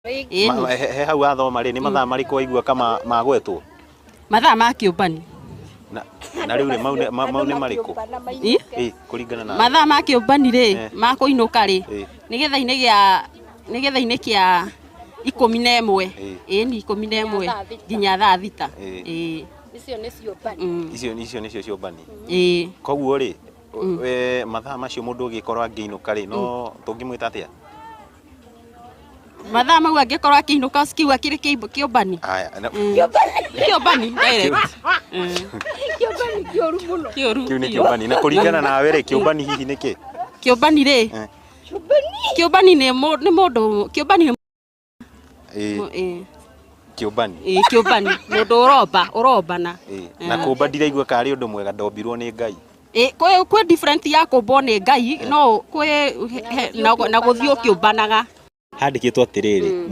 Ĩni. He hau wathoma rĩ, nĩ mathaa marĩkũ waigua kama magwetwo? Mathaa ma kĩũmbani. Na rĩu rĩ, mau nĩ marĩkũ? Ĩ? Ĩ, kũringana na Mathaa ma kĩũmbani rĩ, ma kũinũka rĩ, nĩ gĩthaa-inĩ kĩa 11. Ĩni, 11 nginya thaa 6. Ĩ. Icio nĩ ciũmbani. Icio nĩcio ciũmbani? Ĩ. Koguo rĩ, we, mathaa macio mũndũ ũngĩkorwo angĩinũka rĩ, no tũngĩmwĩta atĩa? Mathaa mau angĩkorwo akĩinũka cikiuga kĩrĩ kĩũmbani. Aya, Kĩũmbani direct. Kĩũmbani kĩũru mũno. Kĩũru. Kĩu nĩ kĩũmbani. Na kũringana nawe rĩ, kĩũmbani hihi nĩ kĩ? Kĩũmbani rĩ, kĩũmbani nĩ mũndũ, kĩũmbani nĩ Ĩ, kĩũmbani. Ĩ, kĩũmbani mũndũ ũrombana. Ĩ, na kũmba ndiraigua karĩ ũndũ mwega, ndombirwo nĩ Ngai. Ĩ, kwĩ different ya kũmbwo nĩ Ngai, no kwĩ na gũthiĩ ũkĩũmbanaga. Handĩkĩtwo atĩrĩrĩ.